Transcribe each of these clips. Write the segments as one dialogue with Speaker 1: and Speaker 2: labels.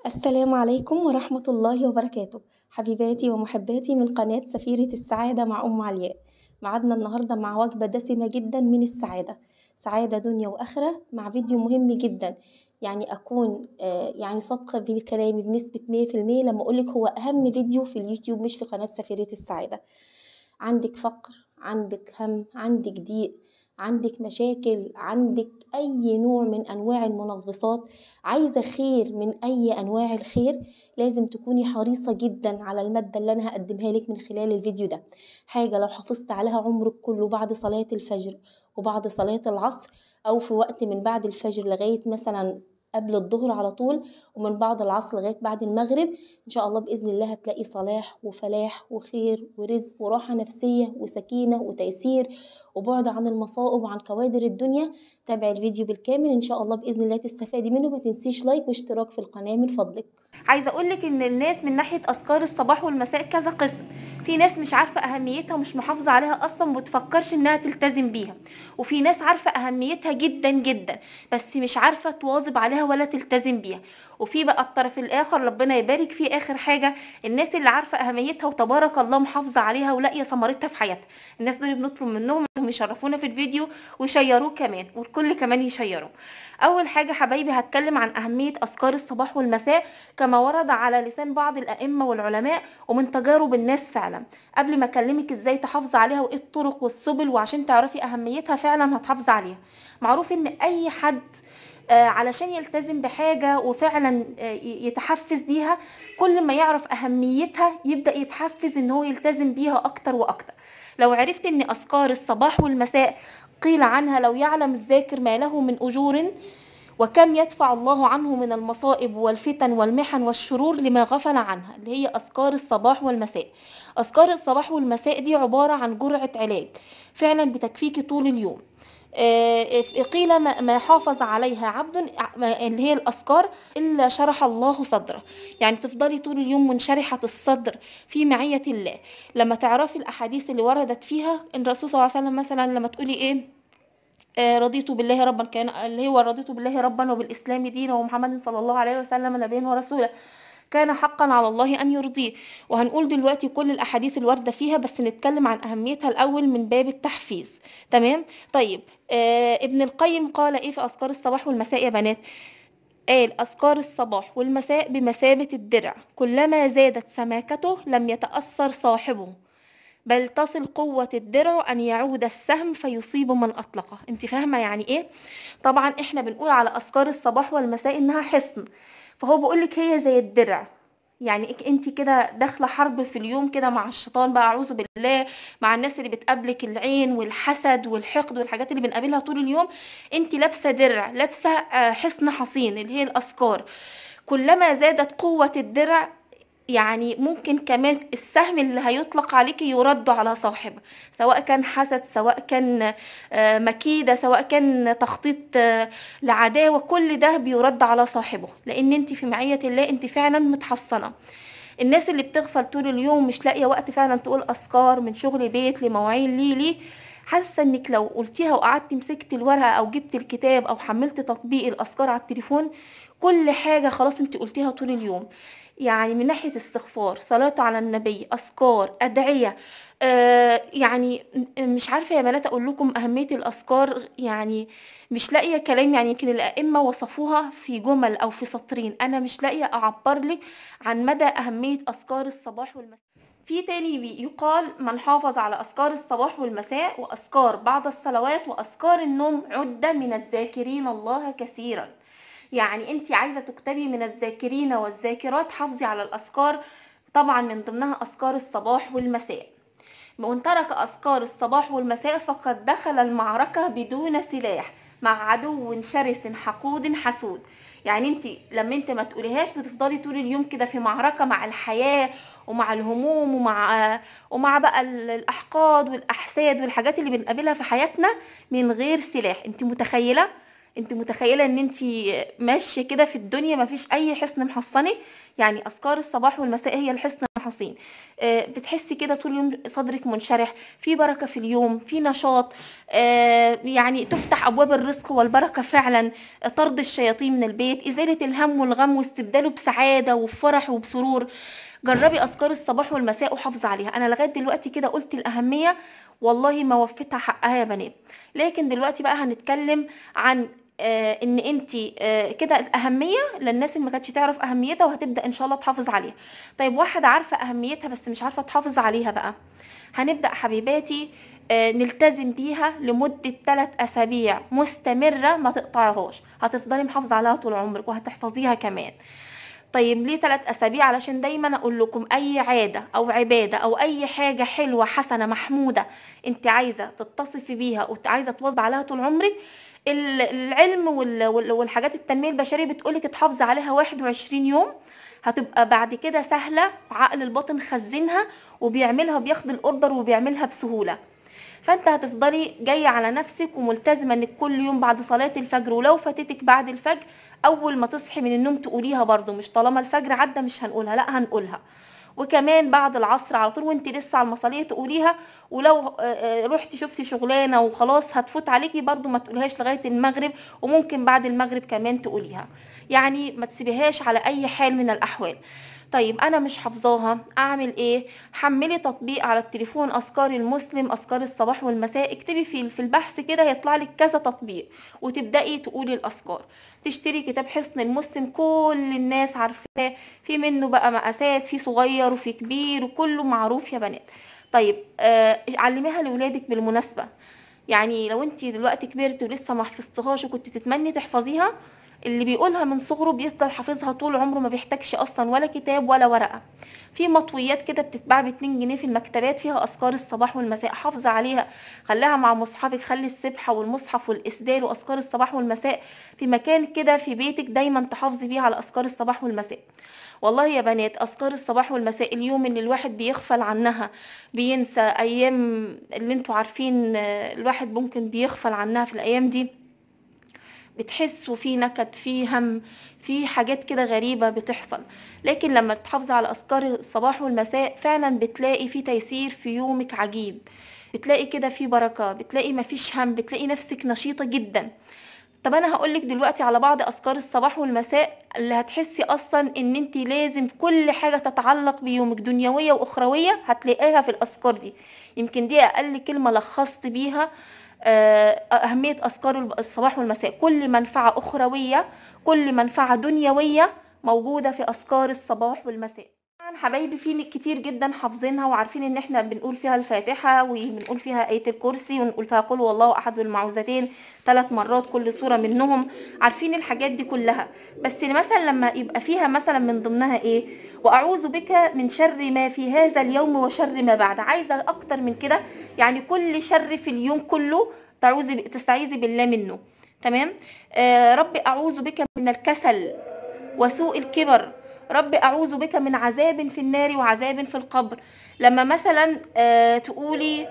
Speaker 1: السلام عليكم ورحمة الله وبركاته. حبيباتي ومحباتي من قناة سفيرة السعادة مع أم علياء، معادنا النهاردة مع وجبة دسمة جدا من السعادة، سعادة دنيا وآخرة، مع فيديو مهم جدا. يعني أكون يعني صادقة بكلامي بنسبة 100% لما أقولك هو أهم فيديو في اليوتيوب، مش في قناة سفيرة السعادة. عندك فقر، عندك هم، عندك ضيق، عندك مشاكل، عندك أي نوع من أنواع المنغصات، عايزة خير من أي أنواع الخير، لازم تكوني حريصة جدا على المادة اللي أنا هقدمها لك من خلال الفيديو ده. حاجة لو حافظت عليها عمرك كله بعد صلاة الفجر وبعد صلاة العصر، أو في وقت من بعد الفجر لغاية مثلا قبل الظهر على طول، ومن بعد العصر لغاية بعد المغرب، إن شاء الله بإذن الله هتلاقي صلاح وفلاح وخير ورزق وراحة نفسية وسكينة وتيسير وبعد عن المصائب وعن كوادر الدنيا. تابعي الفيديو بالكامل إن شاء الله بإذن الله تستفادي منه. ما تنسيش like واشتراك في القناة من فضلك.
Speaker 2: عايزة أقولك إن الناس من ناحية أذكار الصباح والمساء كذا قسم، في ناس مش عارفة أهميتها ومش محافظة عليها أصلا ومتفكرش إنها تلتزم بيها، وفي ناس عارفة أهميتها جدا جدا بس مش عارفة تواظب عليها ولا تلتزم بيها، وفي بقى الطرف الآخر ربنا يبارك فيه آخر حاجة الناس اللي عارفة أهميتها وتبارك الله محافظة عليها ولاقية ثمرتها في حياتها. الناس دول بنطلب منهم إنهم يشرفونا في الفيديو ويشيروه كمان، والكل كمان يشيروه. أول حاجة حبايبي هتكلم عن أهمية أذكار الصباح والمساء كما ورد على لسان بعض الأئمة والعلماء ومن تجارب الناس فعلا. قبل ما أكلمك إزاي تحافظي عليها وإيه الطرق والسبل وعشان تعرفي أهميتها فعلا هتحافظي عليها. معروف إن أي حد علشان يلتزم بحاجة وفعلا يتحفز ليها، كل ما يعرف أهميتها يبدأ يتحفز إن هو يلتزم بيها أكتر وأكتر. لو عرفت إن أذكار الصباح والمساء قيل عنها لو يعلم الذاكر ما له من أجور وكم يدفع الله عنه من المصائب والفتن والمحن والشرور لما غفل عنها، اللي هي أذكار الصباح والمساء. أذكار الصباح والمساء دي عبارة عن جرعة علاج فعلا بتكفيكي طول اليوم. قيل ما حافظ عليها عبد اللي هي الأذكار إلا شرح الله صدره، يعني تفضلي طول اليوم منشرحة الصدر في معية الله. لما تعرفي الأحاديث اللي وردت فيها إن الرسول صلى الله عليه وسلم مثلا لما تقولي إيه، رضيت بالله ربا، كان اللي هو رضيت بالله ربا وبالإسلام دينا ومحمد صلى الله عليه وسلم نبيا ورسولا، كان حقا على الله أن يرضيه. وهنقول دلوقتي كل الأحاديث الواردة فيها، بس نتكلم عن أهميتها الأول من باب التحفيز. تمام؟ طيب ابن القيم قال إيه في أذكار الصباح والمساء يا بنات؟ قال أذكار الصباح والمساء بمثابة الدرع، كلما زادت سماكته لم يتأثر صاحبه، بل تصل قوة الدرع أن يعود السهم فيصيب من أطلقه. انت فاهمة يعني إيه؟ طبعا إحنا بنقول على أذكار الصباح والمساء إنها حصن، فهو بيقولك هي زي الدرع، يعني انت كده داخله حرب في اليوم كده مع الشيطان بقى، اعوذ بالله، مع الناس اللي بتقابلك العين والحسد والحقد والحاجات اللي بنقابلها طول اليوم، انت لابسه درع، لابسه حصن حصين اللي هي الاذكار. كلما زادت قوة الدرع يعني ممكن كمان السهم اللي هيطلق عليك يرد على صاحبه، سواء كان حسد، سواء كان مكيدة، سواء كان تخطيط لعداوة، كل ده بيرد على صاحبه، لان انت في معية الله، انت فعلا متحصنة. الناس اللي بتغفل طول اليوم مش لاقية وقت فعلا تقول اذكار، من شغل بيت لمواعين ليه، حاسة انك لو قلتيها وقعدت مسكت الورقة او جبت الكتاب او حملت تطبيق الاذكار على التليفون، كل حاجة خلاص انت قلتيها طول اليوم. يعني من ناحية استغفار، صلاة على النبي، أذكار، أدعية، يعني مش عارفة يا بنات أقول لكم أهمية الأذكار، يعني مش لاقية كلام، يعني يمكن الأئمة وصفوها في جمل أو في سطرين، أنا مش لاقية أعبر لك عن مدى أهمية أذكار الصباح والمساء. في تاني يقال من حافظ على أذكار الصباح والمساء وأذكار بعض الصلوات وأذكار النوم عد من الذاكرين الله كثيرا. يعني انت عايزة تكتبي من الذاكرين والذاكرات، حافظي على الأذكار، طبعا من ضمنها أذكار الصباح والمساء. وإن ترك أذكار الصباح والمساء فقد دخل المعركة بدون سلاح مع عدو شرس حقود حسود. يعني انت لما انت ما تقوليهاش بتفضلي طول اليوم كده في معركة مع الحياة ومع الهموم ومع بقى الأحقاد والأحساد والحاجات اللي بنقابلها في حياتنا من غير سلاح. انت متخيلة؟ انت متخيله ان انت ماشية كده في الدنيا مفيش اي حصن محصنك؟ يعني اذكار الصباح والمساء هي الحصن حصين. بتحسي كده طول اليوم صدرك منشرح، في بركة في اليوم، في نشاط، يعني تفتح ابواب الرزق والبركة فعلا، طرد الشياطين من البيت، ازالة الهم والغم واستبداله بسعادة وبفرح وبسرور. جربي اذكار الصباح والمساء وحافظي عليها. انا لغاية دلوقتي كده قلت الاهمية، والله ما وفيتها حقها يا بنات. لكن دلوقتي بقى هنتكلم عن ان انتي كده الاهمية للناس اللي ما كانتش تعرف اهميتها وهتبدا ان شاء الله تحافظ عليها. طيب واحدة عارفه اهميتها بس مش عارفه تحافظ عليها بقى، هنبدا حبيباتي نلتزم بيها لمدة 3 اسابيع مستمرة، ما تقطعهاش، هتفضلي محافظة عليها طول عمرك وهتحفظيها كمان. طيب ليه 3 اسابيع؟ علشان دايما اقول لكم اي عادة او عباده او اي حاجة حلوة حسنه محمودة انت عايزه تتصفي بيها وعايزه تواظبي عليها طول عمرك، العلم والحاجات التنمية البشرية بتقولك تحافظي عليها 21 يوم، هتبقى بعد كده سهلة، وعقل الباطن خزنها وبيعملها، بياخد الاوردر وبيعملها بسهولة. فانت هتفضلي جاية على نفسك وملتزمه انك كل يوم بعد صلاة الفجر، ولو فاتتك بعد الفجر اول ما تصحي من النوم تقوليها برضو، مش طالما الفجر عدى مش هنقولها، لا هنقولها. وكمان بعد العصر على طول وانت لسه على المصليه تقوليها، ولو رحتي شفتي شغلانة وخلاص هتفوت عليكي برضو ما تقوليهاش لغاية المغرب، وممكن بعد المغرب كمان تقوليها، يعني ما تسيبيهاش على اي حال من الاحوال. طيب انا مش حافظاها اعمل ايه؟ حملي تطبيق على التليفون اذكار المسلم، اذكار الصباح والمساء، اكتبي في البحث كده هيطلع لك كذا تطبيق وتبداي تقولي الاذكار. تشتري كتاب حصن المسلم، كل الناس عارفاه، في منه بقى مقاسات، في صغير وفي كبير وكله معروف يا بنات. طيب علميها لاولادك بالمناسبة، يعني لو انت دلوقتي كبرت ولسه ما حفظتهاش وكنت تتمني تحفظيها، اللي بيقولها من صغره بيفضل حافظها طول عمره، ما بيحتاجش اصلا ولا كتاب ولا ورقة. في مطويات كده بتتباع ب2 جنيه في المكتبات فيها اذكار الصباح والمساء، حافظه عليها، خليها مع مصحفك، خلي السبحة والمصحف والاسدال واذكار الصباح والمساء في مكان كده في بيتك دايما تحافظي بيه على اذكار الصباح والمساء. والله يا بنات اذكار الصباح والمساء اليوم اللي الواحد بيغفل عنها، بينسى ايام اللي انتوا عارفين الواحد ممكن بيغفل عنها في الايام دي، بتحسوا في نكد، في هم، في حاجات كده غريبة بتحصل. لكن لما تحافظي على أذكار الصباح والمساء فعلا بتلاقي في تيسير في يومك عجيب، بتلاقي كده في بركة، بتلاقي مفيش هم، بتلاقي نفسك نشيطة جدا. طب انا هقولك دلوقتي على بعض اذكار الصباح والمساء اللي هتحسي اصلا ان انت لازم كل حاجة تتعلق بيومك دنيوية واخروية هتلاقيها في الاذكار دي. يمكن دي اقل كلمة لخصت بيها أهمية أذكار الصباح والمساء. كل منفعة أخروية، كل منفعة دنيوية موجودة في أذكار الصباح والمساء. طبعا حبايبي في كتير جدا حافظينها وعارفين ان احنا بنقول فيها الفاتحة وبنقول فيها آية الكرسي ونقول فيها قل والله أحد والمعوذتين 3 مرات كل سورة منهم، عارفين الحاجات دي كلها. بس مثلا لما يبقى فيها مثلا من ضمنها ايه؟ وأعوذ بك من شر ما في هذا اليوم وشر ما بعد. عايزة اكتر من كده، يعني كل شر في اليوم كله تستعيذي بالله منه، تمام؟ رب أعوذ بك من الكسل وسوء الكبر، رب أعوذ بك من عذاب في النار وعذاب في القبر. لما مثلا تقولي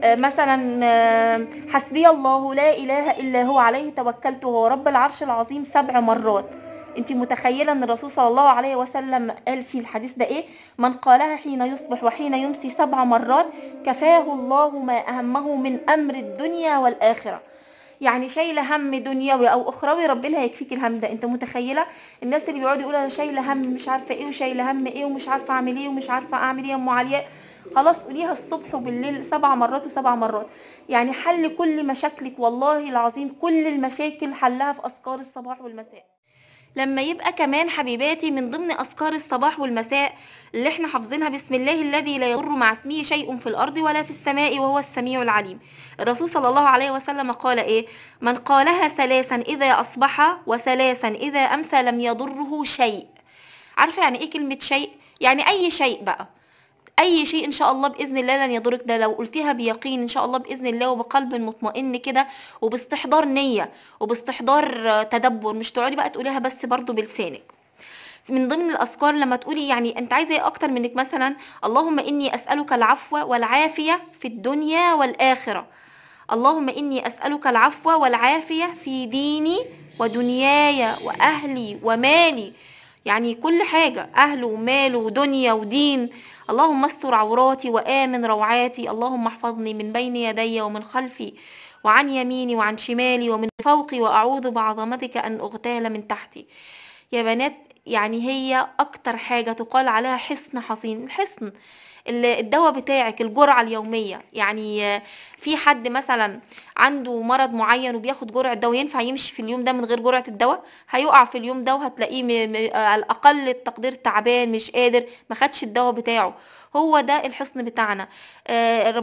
Speaker 2: مثلا حسبي الله لا إله إلا هو عليه توكلت وهو رب العرش العظيم 7 مرات. انت متخيلة ان الرسول صلى الله عليه وسلم قال في الحديث ده ايه؟ من قالها حين يصبح وحين يمسي 7 مرات كفاه الله ما أهمه من أمر الدنيا والآخرة. يعني شايله هم دنيوي او اخروي ربنا هيكفيك الهم ده. انت متخيله الناس اللي بيقعدوا يقولوا انا شايله هم مش عارفه ايه وشايله هم ايه ومش عارفه اعمل ايه ومش عارفه اعمل ايه يا ام علياء، خلاص قوليها الصبح وبالليل 7 مرات و7 مرات، يعني حل كل مشاكلك والله العظيم، كل المشاكل حلها في اذكار الصباح والمساء. لما يبقى كمان حبيباتي من ضمن اذكار الصباح والمساء اللي احنا حافظينها بسم الله الذي لا يضر مع اسمه شيء في الارض ولا في السماء وهو السميع العليم. الرسول صلى الله عليه وسلم قال ايه؟ من قالها 3 اذا اصبح و3 اذا امسى لم يضره شيء. عارفه يعني ايه كلمة شيء؟ يعني اي شيء بقى، اي شيء ان شاء الله باذن الله لن يضرك. ده لو قلتيها بيقين ان شاء الله باذن الله وبقلب مطمئن كده وباستحضار نيه وباستحضار تدبر، مش تقعدي بقى تقوليها بس برضو بلسانك. من ضمن الاذكار لما تقولي يعني انت عايزه ايه اكتر منك، مثلا اللهم اني اسالك العفو والعافية في الدنيا والاخرة، اللهم اني اسالك العفو والعافية في ديني ودنياي واهلي ومالي. يعني كل حاجة، أهله وماله ودنيا ودين. اللهم استر عوراتي وآمن روعاتي، اللهم احفظني من بين يدي ومن خلفي وعن يميني وعن شمالي ومن فوقي، وأعوذ بعظمتك أن أغتال من تحتي. يا بنات يعني هي أكتر حاجة تقال عليها حصن حصين، الحصن الدواء بتاعك، الجرعة اليومية. يعني في حد مثلا عنده مرض معين وبياخد جرعة دواء، ينفع يمشي في اليوم ده من غير جرعة الدواء؟ هيقع في اليوم ده وهتلاقيه على الأقل التقدير تعبان مش قادر، ما خدش الدواء بتاعه. هو ده الحصن بتاعنا.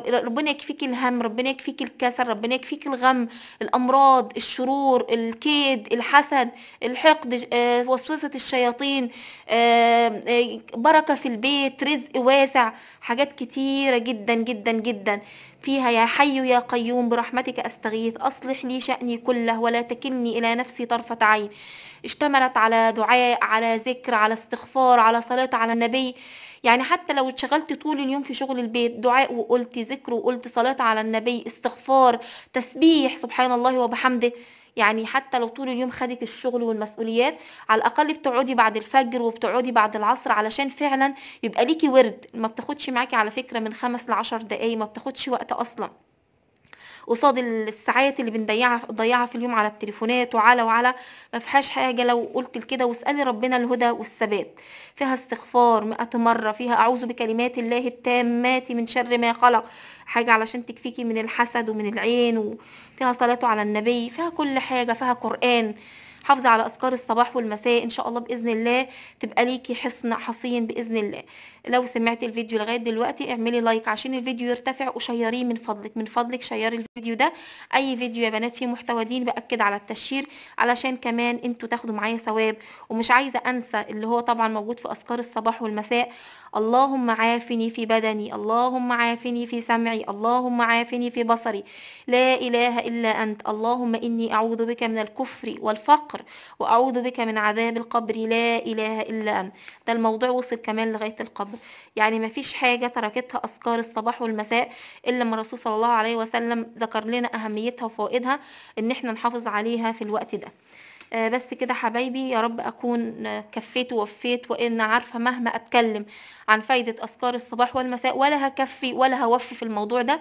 Speaker 2: ربنا يكفيك الهم، ربنا يكفيك الكسل، ربنا يكفيك الغم، الأمراض، الشرور، الكيد، الحسد، الحقد، وسوسة الشياطين، بركة في البيت، رزق واسع، حاجات كتيرة جدا جدا جدا فيها. يا حي يا قيوم برحمتك أستغيث، أصلح لي شأني كله ولا تكلني إلى نفسي طرفة عين. اشتملت على دعاء، على ذكر، على استغفار، على صلاة على النبي. يعني حتى لو اتشغلت طول اليوم في شغل البيت، دعاء وقلت ذكر وقلت صلاة على النبي، استغفار، تسبيح سبحان الله وبحمده. يعني حتى لو طول اليوم خدك الشغل والمسؤوليات، على الأقل بتقعدي بعد الفجر وبتقعدي بعد العصر علشان فعلا يبقى ليكي ورد. ما بتاخدش معاكي على فكرة من 5 ل10 دقايق، ما بتاخدش وقت أصلا قصاد الساعات اللي بنضيعها في اليوم على التليفونات وعلى ما فيهاش حاجة. لو قلت كده واسالي ربنا الهدى والثبات. فيها استغفار 100 مرة، فيها اعوذ بكلمات الله التامات من شر ما خلق، حاجة علشان تكفيكي من الحسد ومن العين، وفيها صلاة على النبي، فيها كل حاجة، فيها قرآن. حافظي على اذكار الصباح والمساء، ان شاء الله باذن الله تبقى ليكي حصن حصين باذن الله. لو سمعتي الفيديو لغاية دلوقتي اعملي like عشان الفيديو يرتفع، وشيريه من فضلك، من فضلك شيري الفيديو ده. اي فيديو يا بنات فيه محتوى دين باكد على التشير علشان كمان انتوا تاخدوا معايا ثواب. ومش عايزه انسى اللي هو طبعا موجود في اذكار الصباح والمساء، اللهم عافني في بدني، اللهم عافني في سمعي، اللهم عافني في بصري، لا اله الا انت، اللهم اني اعوذ بك من الكفر والفقر واعوذ بك من عذاب القبر، لا اله الا انت. ده الموضوع وصل كمان لغاية القبر. يعني ما فيش حاجة تركتها اذكار الصباح والمساء الا لما الرسول صلى الله عليه وسلم ذكر لنا اهميتها وفوائدها ان احنا نحافظ عليها في الوقت ده. بس كده حبايبي، يا رب اكون كفيت ووفيت، وان عارفه مهما اتكلم عن فايده اذكار الصباح والمساء ولا هكفي ولا هوفي في الموضوع ده.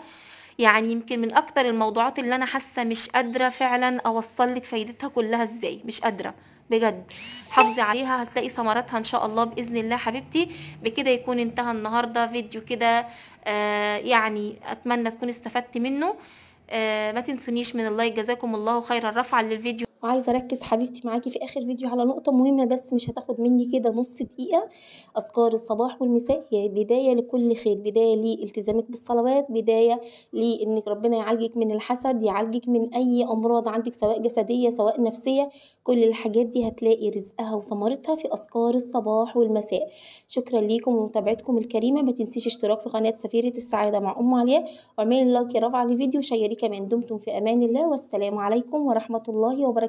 Speaker 2: يعني يمكن من اكتر الموضوعات اللي انا حاسه مش قادرة فعلا اوصل لك فايدتها كلها ازاي، مش قادرة بجد. حافظي عليها هتلاقي ثمرتها ان شاء الله باذن الله حبيبتي. بكده يكون انتهى النهارده فيديو كده، يعني اتمنى تكون استفدت منه. ما تنسونيش من ال like، جزاكم الله خيرا رفعا للفيديو.
Speaker 1: وعايزه اركز حبيبتي معاكي في اخر فيديو على نقطة مهمة بس مش هتاخد مني كده نص دقيقة. اذكار الصباح والمساء هي بداية لكل خير، بداية لالتزامك بالصلوات، بداية لانك ربنا يعالجك من الحسد، يعالجك من اي امراض عندك سواء جسدية سواء نفسية. كل الحاجات دي هتلاقي رزقها وثمرتها في اذكار الصباح والمساء. شكرا ليكم ومتابعتكم الكريمة. ما تنسيش اشتراك في قناة سفيره السعادة مع ام علياء، واعملي like رفع للفيديو وشيريه كمان. دمتم في امان الله، والسلام عليكم ورحمة الله وبركاته.